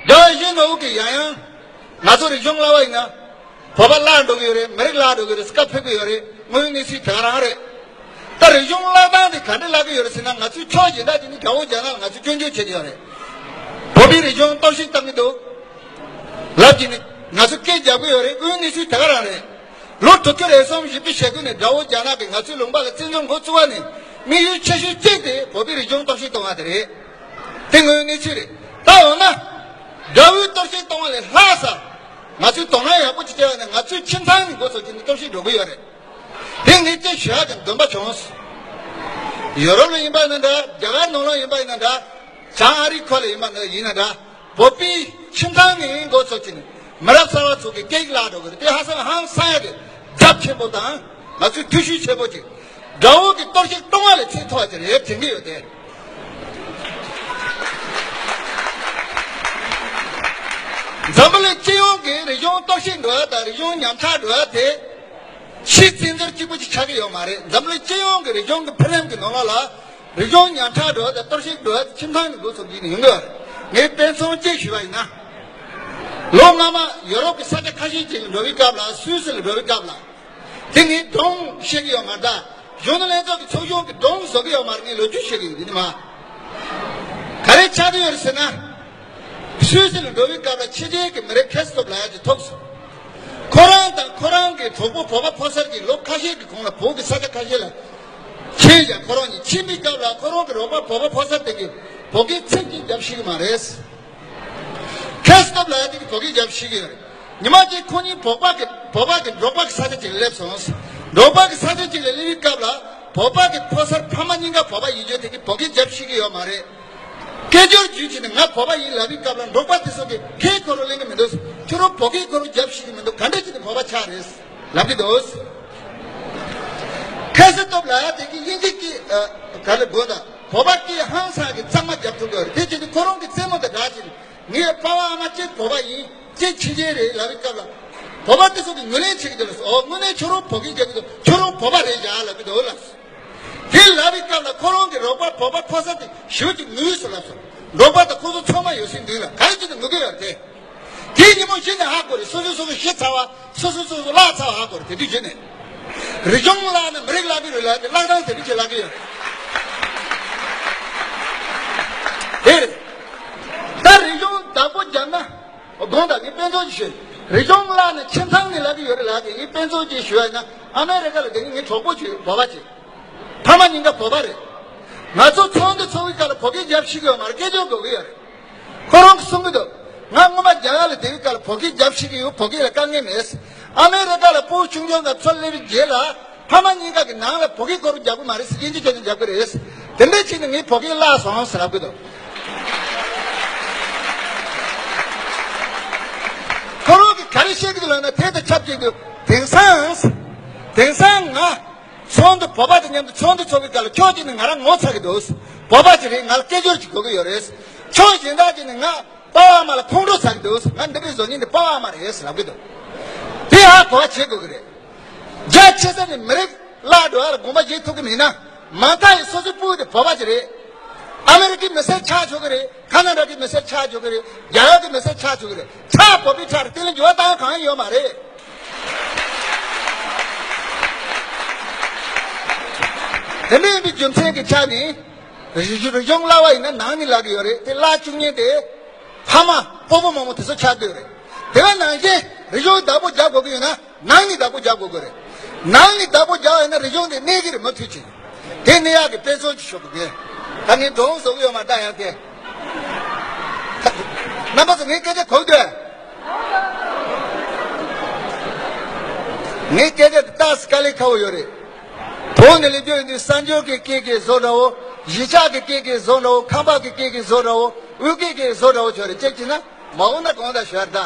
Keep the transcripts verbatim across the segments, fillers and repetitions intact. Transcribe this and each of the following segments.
རྒྱལ་བ་ཡིད་བཞིན་ནོར་བུ་གིས་ཡང་ཡང་ང་ཚོ་རིག་གཞུང་བརླག་པ་ཡིན་ན། བོད་པ་བརླག་འགྲོ་གི་ཡོད་རེད། མི་རིགས་བརླག་འགྲོ་གི་རེད། སྐབས་ཕེབས་ཀྱི་ཡོད་རེད། དངོས་ཡོད་གནས་ཚུལ་དེ་ག་རང་རེད། ད་རིག་གཞུང་བརླག་སྟངས་དེ་ག་འདྲ་བརླག་གི་ཡོད་རེད་ཟེར་ན། ང་ཚོའི་ཕྱོགས་གཞན་དག་ཅིག་ནས་རྒྱ་བོད་རྒྱ་ནག་ལ་ང་ཚོས་སྐྱོན་བརྗོད་བྱེད་ཀྱི་ཡོད་རེད། བོད་པའི་རིག་གཞུང་གཏོར་བཤིག་བཏང་གི་འདུག་ལབ་ཀྱི་ནི་ང་ཚོ་སྐད་རྒྱག་གི་ཡོད་རེད། དངོས་ཡོད་གནས་ཚུལ་དེ་ག་རང་རེད། ལོ་དྲུག་ཅུ་རེ་གསུམ་བཞི་བཅུ་ཞེ་དགུ་ནས་དགྲ་བོ་རྒྱ་ནག་གིས་ང་ཚོའི་ལུང་པ་ལ་བཙན་འཛུལ་འགོ་བཙུགས་པ་ནས། དམིགས་ཡུལ་ཆེ་ཤོས་གཅིག་དེ་བོད་པའི་རིག་གཞུང་གཏོར་བཤིག་གཏོང་བ་དེ་རེད། དེ་དངོས་ཡོད་གནས་ཚུལ་རེད། ད་འོ་ན། དགྲ་བོས་གཏོར་བཤིག་གཏོང་བ་ལས་ལྷག་ས། ང་ཚོས་དོ་སྣང་ཡག་པོ་ཅིག་བྱས་པ་ན། ང་ཚོའི་ཁྱིམ་ཚང་ནས་འགོ་ཚུགས་ཀྱི་ནི་གཏོར་བཤིག་འགྲོ་གི་ཡོད་རེད། དེ་ངས་དེ་ཞུ་ཡག་གི་འདུན་པ་བྱུང་། ཡོ་རོབ་ལ་ཡིན་པ་ཡིན་ན་འདྲ། རྒྱ་གར་ནང་ལ་ཡིན་པ་ཡིན་ན་འདྲ། བྱང་ཨ་རིའི་ཁུལ་ལ་ཡིན་པ་ན་ཡིན་ན་འདྲ། བོད་པའི་ཁྱིམ་ཚང་ནས་འགོ་ཚུགས་ཀྱི་ནི་མི་རབས་གསར་པ་ཚོ་གི་སྐད་ཡིག་བརླག་འགྲོ་གི་རེད། དེ་ཧ་ཅང་ཧང་སང་ཡག་གི་རྒྱ་ཆེན་པོ་དང་། ང་ཚོས་ཐུགས་ཤུགས་ཆེན་པོ་ཅིག་དགྲ་བོ་གི་གཏོར་བཤིག་གཏོང་བ་ལས་ཚིག་མཐོ་བ་ཅིག་རེད་དྲན་གྱི་ཡོད་དེ། འཛམ་བུ་གླིང་སྤྱི་ཡོངས་ཀྱི་རིག་གཞུང་གཏོར་བཤིག་འགྲོ་བ་དང་རིག་གཞུང་ཉམས་ཆག་འགྲོ་བ་དེ། ཕྱིའི་བཙན་འཛུལ་གཅིག་པུ་ཅིག་ཆགས་ཀྱི་ཡོད་མ་རེད། འཛམ་བུ་གླིང་སྤྱི་ཡོངས་ཀྱི་རིག་གཞུང་གི་འཕེལ་རིམ་གྱི་ནང་ལོགས་ལ། རིག་གཞུང་ཉམས་ཆག་འགྲོ་བ་དང་གཏོར་བཤིག་འགྲོ་བ་དེ་ཁྱིམ་ཚང་ནས་འགོ་ཚུགས་ཀྱི་ནི་ཡོང་གི་ཡོད་རེད། ངས་དཔེ་མཚོན་གཅིག་ཞུས་པ་ཡིན་ན། ལོ་སྔ་མ་ཡོ་རོབ་ཀྱི་ས་ཆ་ཁ་ཤས་ཅིག་ལ་འགྲོ་བའི་སྐབས་ལ། སུད་སི་ལ་འགྲོ་བའི་སྐབས་ལ། དེ་ངས་སྒྲུང་བཤད་ཀྱི་ཡོད་མ་རེད། གཞོན་ནུ་ལྷན་ཚོགས་ཀྱི་ཚོགས་གཞོན་གྱི་སྒྲུང་བཟོ་གི་ཡོད་མ་རེད། ངས་ལོ་རྒྱུས་བཤད་ཀྱི་ཡོད། འདི་ནི་མ། ག་རེ་ཆགས་ཀྱི་ཡོད་རེད་ཟེར་ན། སུད་སི་ལ་འགྲོ་བའི་སྐབས་ལ་ཕྱི་རྒྱལ་གྱི་མི་རབས་ཁེ་སི་ཐོབ་ལབ་ཡག་ཅིག་ཐུག་སོང་། ཁོ་རང་དང་ཁོ་རང་གི་གྲོགས་པོ་བོད་པ་ཕོ་གསར་གྱིས་ལོ་ཁ་ཤས་ཀྱི་གོང་ལ་བོད་ཀྱི་ས་ཆ་ཁ་ཤས་ལ་ཕྱིན་ཀྱང་། ཁོ་རང་གཉིས་ཕྱིན་པའི་སྐབས་ལ་ཁོ་རང་གི་རོགས་པ་བོད་པ་ཕོ་གསར་དེ་གིས་བོད་སྐད་ཚིག་གཅིག་རྒྱབ་ཤེས་ཀྱི་མ་རེད། ཁེ་སི་ཐོབ་ལབ་ཡག་དེ་གིས་བོད་སྐད་རྒྱབ་ཤེས་ཀྱི་ཡོད་རེད། ཉི་མ་གཅིག་ཁོ་གཉིས་བོད་པ་གི་བོད་པ་གི་འབྲོག་པ་གི་ས་ཆ་ཅིག་ལ་སླེབས་སོང་། འབྲོག་པ་གི་ས་ཆ་ཅིག་ལ་སླེབས་པའི་སྐབས་ལ། བོད་པ་གི་ཕོ་གསར་ཕ་མ་གཉིས་ཀ་བོད་པ་ཡིན་རྒྱུ་དེ་གིས་བོད་སྐད་རྒྱབ་ཤེས་ཀྱི་ཡོད་མ་རེད། སྐད་སྒྱུར་བརྒྱུད་བྱས་ནས་ང་བོད་པ་ཡིན་ལབ་པའི་སྐབས་ལ། འབྲོག་པ་དེ་ཚོ་གིས་སྐད་ཁོ་རང་ལེན་གྱི་མི་འདུག་ཁྱོད་རང་བོད་སྐད་ཁོ་རང་རྒྱབ་ཤེས་ཀྱི་མི་འདུག་ག་འདྲ་བྱས་ནས་བོད་པ་ཆགས་རེད་ལབ་ཀྱི་འདུག་ཁེ་སི་ཐོབ་ལབ་ཡག་དེ་གིས་དབྱིན་ཇི་སྐད་ཨ་ག་རེ་དགོས་དང་། བོད་པ་སྐད་ཧང་སང་གི་གཙང་མ་རྒྱབ་ཐུབ་ཀྱི་ཡོད་རེད། དེ་བྱས་ནས་ཁོ་རང་གི་རྩེད་མོ་དང་སྦྲགས་བྱས་ནས། ངའི་པ་ཕ་ཨ་མ་གཅིག་བོད་པ་ཡིན། གཅིག་ཕྱི་རྒྱལ་རེད་ལབ་པའི་སྐབས་ལ། བོད་པ་དེ་ཚོ་གིས་ངོས་ལེན་བྱེད་ཀྱི་འདུག་ལབ་སོང་། འོ། དངོས་གནས་ཁྱོད་རང་བོད་སྐད་རྒྱག་གི་འདུག་ཁྱོད་རང་བོད་པ་རེད་བཞག་ལབ་ཀྱི་འདུག་ལབ་སོང་། དེ་ལབ་པའི་སྐབས་ལ་ཁོ་རང་གི་རོགས་པ་བོད་པ་ཕོ་གསར་དེ་ཞེ་པོ་ཅིག་ངུས་སོང་ལབ་སོང་། འབྲོག་པ་དང་ཁོ་ཚོ་ཚང་མ་ཡོད་སའི་མདུན་ལ། ག་རེ་བྱས་ནས་ངུ་གི་ཡོད་རེད་དེ། དེའི་ཉིན་མོ་གཞི་ནས་ཧ་གོ་རེད། སོ་སོ་སོ་སོ་ཤི་ཚར་བ། སོ་སོ་སོ་སོ་བརླག་ཚར་བ་ཧ་གོ་རེད། དེ་དུས་གཞི་ནས། རིག་གཞུང་བརླག་ན་མི་རིགས་བརླག་གི་རེད་ལབ་དེ་བརླག་སྟངས་དེ་འདྲ་ཅིག་བརླག་གི་ཡོད། དེ་རེད། ད་རིག་གཞུང་བདག་པོ་རྒྱབ་ན། དགོངས་དག་ངས་དཔེ་མཚོན་ཅིག་ཞུ། རིག་གཞུང་བརླག་ན་ཁྱིམ་ཚང་ནས་བརླག་གི་ཡོད་རེད་ལབ་དེ། ངས་དཔེ་མཚོན་ཅིག་ཞུ་བ་ཡིན་ན། ཨ་མེ་རི་ཀ་ལ་དེ་ནི་ངའི་གྲོགས་པོ་ཅིག་ཡོད། བོད་པ་ཅིག་ཕ་མ་གཉིས་ཀ་བོད་པ་རེད། ང་ཚོ་ཚོགས་འདུ་ཚོགས་པའི་སྐབས་ལ་བོད་སྐད་རྒྱབ་ཤེས་ཀྱི་ཡོད་མ་རེད། སྐད་སྒྱུར་དགོས་ཀྱི་ཡོད་རེད། ཁོ་རང་གིས་གསུང་གི་འདུག་ང་སྔོན་མ་རྒྱ་གར་ལ་བསྡད་པའི་སྐབས་ལ་བོད་སྐད་རྒྱབ་ཤེས་ཀྱི་ཡོད། བོད་སྐད་ལ་དཀའ་ངལ་མེད། ཨ་མེ་རི་ཀ་ལ་སྤོ་བོ་ཆུང་ཆུང་དང་ཚུར་སླེབས་པའི་རྗེས་ལ། ཕ་མ་གཉིས་ཀ་གིས་ནང་ལ་བོད་སྐད་ཁོ་རང་རྒྱབ་ཀྱི་མ་རེད་ཟེར། དབྱིན་ཇི་ཁྱོན་ནས་རྒྱབ་ཀྱི་རེད་ཟེར། དེ་འདྲ་བྱས་ནས་ངའི་བོད་སྐད་བརླག་སོང་ཟེར་ལབ་ཀྱི་འདུག་ཁོ་རང་གིས་ག་རེ་བཤད་ཀྱི་འདུག་ལབ་ན། དེ་དང་ཆབས་ཅིག་ཏུ། དེང་སང་། དེང་སང་ང་། ཚོགས་འདུ། བོད་པ་དང་མཉམ་དུ་ཚོགས་འདུ་ཚོགས་པའི་སྐབས་ལ་ཕྱོགས་གཅིག་ནས་ང་རང་ངོ་ཚ་གི་འདུག་བོད་པ་ཅིག་རེད། ང་ལ་སྐད་སྒྱུར་ཅིག་དགོས་ཀྱི་ཡོད་རེད། ཕྱོགས་གཞན་དག་ཅིག་ནས་ང་པ་ཕ་ཨ་མ་ལ་ཁོང་ཁྲོ་ཟ་གི་འདུག་ང་འདི་འདྲའི་བཟོ་མཁན་དེ་པ་ཕ་ཨ་མ་རེད་ཟེར་ལབ་ཀྱི་འདུག་དེ་ཧ་གོ་བ་བྱེད་དགོས་ཀྱི་རེད། རྒྱ་ཆེ་ས་ནས་མི་རིགས་བརླག་འགྲོ་བ་ལ་དགོངས་པ་བཞེས་ཐུབ་ཀྱི་མིན་ན། མ་མཐའ་ཡི་སོ་སོའི་སྤུ་གུ་དེ་བོད་པ་ཅིག་རེད། ཨ་མེ་རི་ཀའི་མི་སེར་ཆགས་ཆོག་གི་རེད། ཁ་ན་ཌ་གི་མི་སེར་ཆགས་ཆོག་གི་རེད། རྒྱ་གར་གྱི་མི་སེར་ཆགས་ཆོག་གི་རེད། ཆགས་བོད་པའི་ཆགས་རེད། དེ་ལ་འགྱུར་བ་བཏང་གང་ཡོད་མ་རེད། དེ་འདྲ་ཡིན་པའི་རྒྱུ་མཚན་གྱི་ཆ་ནས། རིག་གཞུང་བརླག་པ་ཡིན་ན་ནང་ནས་བརླག་གི་ཡོད་རེད། དེ་བརླག་བཅུག་མཁན་དེ་ཕ་མ་སྤོ་བོ་རྨོ་མོ་དེ་ཚོ་ཆགས་བསྡད་ཡོད་རེད། དེ་བས་ནང་བཞིན་རིག་གཞུང་བདག་པོ་རྒྱག་དགོས་ཀྱི་ཡོད་ན། ནང་ནས་བདག་པོ་རྒྱག་དགོས་ཀྱི་རེད། ནང་ནས་བདག་པོ་རྒྱག་ཡོད་ན་རིག་གཞུང་དེ་གནས་ཀྱི་རེད། མུ་མཐུད་བྱས། དེ་གནས་ཡག་གི་དཔེ་མཚོན་ཅིག་ཞུ་དགོས་ཀྱི། ད་ངས་སྒྲུང་བཟོ་གི་ཡོད་མ་རེད་ད་ཡང་དེ། རྣམ་པ་ཚོ་ངའི་སྐད་ཆ་གོ་གི་འདུག་ངའི་སྐད་ཆ་དེ་ཏོག་ཙམ་དཀའ་ལས་ཁག་པོ་ཡོད་རེད། བོད་ནས་སླེབས་རྒྱུ་ཡིན་དུས་གསར་འབྱོར་གྱི་སྐད་ཀྱི་བཟོ་འདྲ་བོ། གཞིས་ཆགས་ཀྱི་སྐད་ཀྱི་བཟོ་འདྲ་བོ། ཁམས་པ་གི་སྐད་ཀྱི་བཟོ་འདྲ་བོ། དབུས་སྐད་ཀྱི་བཟོ་འདྲ་བོ་ཆགས་རེད། གཅིག་བྱས་ན། མ་འོངས་ན་གང་ལྟར་ཞོར་ད།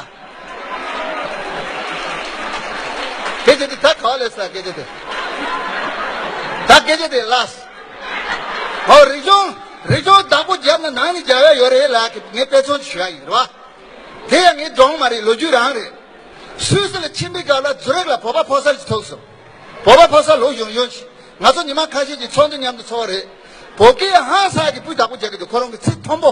སྐད་ཆ་དེ་ད་ག་པར་སླེབས་སོང་། སྐད་ཆ་དེ། ད་སྐད་ཆ་དེ་ལགས། ཧོ། རིག་གཞུང་། རིག་གཞུང་བདག་པོ་བརྒྱབ་ན་ནང་ནས་རྒྱག་ཡག་ཡོད་རེད་ལབ་ཀྱི་ངས་དཔེ་མཚོན་ཞུ་ཡག་ཡིན་རེད་བ། དེ་ཡང་ངའི་སྒྲུང་མ་རེད། ལོ་རྒྱུས་རང་རེད། སུད་སི་ལ་ཕྱིན་པའི་སྐབས་ལ་ཛུ་རིག་ལ་བོད་པ་ཕོ་གསར་ཞིག་ཐུག་སོང་། བོད་པ་ཕོ་གསར་ལོ་གཞོན་གཞོན་ཞིག་ང་ཚོ་ཉི་མ་ཁ་ཤས་ཀྱི་ཚོགས་འདུ་མཉམ་དུ་ཚོགས་པ་རེད། བོད་སྐད་ཧང་སང་གི་སྤུས་དག་པོ་རྒྱག་གི་འདུག་ཁོ་རང་གི་ཚིག་མཐོན་པོ།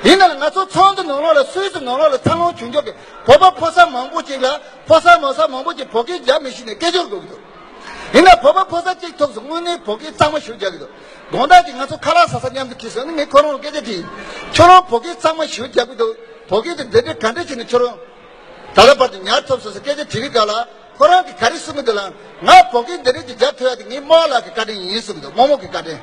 ཡིན་ན་ལ་ང་ཚོ་ཚོགས་འདུ་ནང་ལོགས་ལ་སུད་སི་ནང་ལོགས་ལ་འཚར་ལོངས་བྱུང་ཆོག་གི་བོད་པ་ཕོ་གསར་མང་པོ་ཅིག་ལ་ཕོ་གསར་མོ་གསར་མང་པོ་ཅིག་བོད་སྐད་རྒྱག་མི་ཤེས་ནས་སྐད་སྦྱོར་དགོས་ཀྱི་འདུག་ཡིན་ན་བོད་པ་ཕོ་གསར་གཅིག་ཐུག་སོང་དངོས་གནས་བོད་སྐད་གཙང་མ་ཞེ་པོ་རྒྱག་གི་འདུག་དགོང་དག་ཅིག་ང་ཚོ་ཁ་ལག་ཟ་ས་མཉམ་དུ་འཁྲིད་སོང་ནས་ངས་ཁོ་རང་ལ་སྐད་ཆ་དྲིས། ཁྱོད་རང་བོད་སྐད་གཙང་མ་ཞེ་པོ་རྒྱག་གི་འདུག་བོད་སྐད་དེ་འདི་འདྲའི་ག་འདྲ་བྱས་ནས་ཁྱོད་རང་ད་ལྟ་བར་དུ་ཉར་ཐུབ་སོང་ཟེར་སྐད་ཆ་དྲིས་པའི་སྐབས་ལ་ཁོ་རང་གིས་ག་རེ་གསུང་གི་འདུག་ལབ་ན། ང་བོད་སྐད་འདི་འདྲ་ཅིག་རྒྱག་ཐུབ་ཡ་དེ་ངའི་རྨོ་ལགས་ཀྱི་བཀའ་དྲིན་ཡིན་གསུང་གི་འདུག་རྨོ་མོ་གི་བཀའ་དྲིན།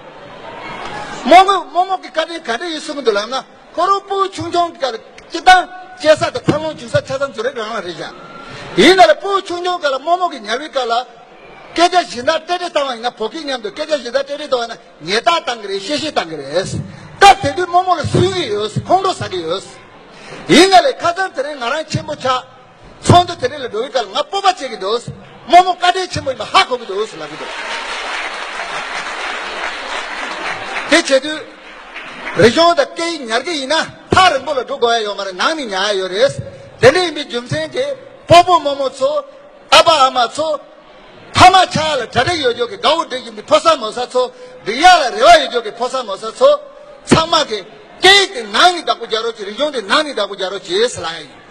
རྨོ་མོ་རྨོ་མོ་གི་བཀའ་དྲིན་ག་འདྲ་ཡིན་གསུང་གི་འདུག་ལབ་ན། ཁོ་རང་ཕྲུ་གུ་ཆུང་ཆུང་གི་སྐབས་ལ་སྤྱིར་བཏང་སྐྱེས་ས་དང་འཚར་ལོངས་བྱུང་ས་ཆ་ཚང་ཛུ་རིག་རང་ལ་རེད་བཞག་ཡིན་ན་ལ་ཕྲུ་གུ་ཆུང་ཆུང་སྐབས་ལ་རྨོ་མོ་གི་ཉར་བའི་སྐབས་ལ། སྐད་ཆ་གཞན་དག་ཏྲེ་ཏྲེ་བཏང་བ་ཡིན་ན་བོད་སྐད་མཉམ་དུ་སྐད་ཆ་གཞན་དག་ཏྲེ་ཏྲེ་བཏང་བ་ཡིན་ན་ཉེས་རྡུང་བཏང་གི་རེད། གཤེ་གཤེ་བཏང་གི་རེད། སྐབས་དེ་དུས་རྨོ་མོ་ལ་སུན་གི་ཡོད། ཁོང་ཁྲོ་ཟ་གི་ཡོད། ཡིན་ན་ལས་ཁ་སང་དེ་རིང་ང་རང་ཆེན་པོ་ཆགས། ཚོགས་འདུ་དེ་རིང་ལ་འགྲོ་བའི་སྐབས་ལ་ང་སྤོབས་པ་བྱེད་ཀྱི་འདུག་རྨོ་མོ་བཀའ་དྲིན་ཆེན་པོ་ཡིན་པ་ཧ་གོ་གི་འདུག་ལབ་ཀྱི་འདུག་དེ་བྱེད་དུས། རིག་གཞུང་དང་སྐད་ཡིག་ཉར་གི་ཡིན་ན་ཐག་རིང་པོ་ལ་འགྲོ་དགོས་ཡ་ཡོད་མ་རེད། ནང་ནས་ཉར་ཡ་ཡོད་རེད། དེ་འདྲ་ཡིན་པའི་རྒྱུ་མཚན་གྱིས་སྤོ་བོ་རྨོ་མོ་ཚོ། ཨ་ཕ་ཨ་མ་ཚོ། ཕ་མ་ཆགས་ལ་གྲ་སྒྲིག་ཡོད་ཆོག་གི་དགའ་བོ་སྒྲིག་བཞིན་པའི་ཕོ་གསར་མོ་གསར་ཚོ། སྒྲིག་ཡ་ལ་རེ་བ་ཡོད་ཆོག་གི་ཕོ་གསར་མོ་གསར་ཚོ། ཚང་མ་གི་སྐད་ཡིག་དེ་ནང་ནས་བདག་པོ་རྒྱག་རོགས་གྱིས། རིག་གཞུང་དེ་ནང་ནས་བདག་པོ་རྒྱག་རོགས་གྱིས་ཟེར་ལབ་ཡ་ཡིན།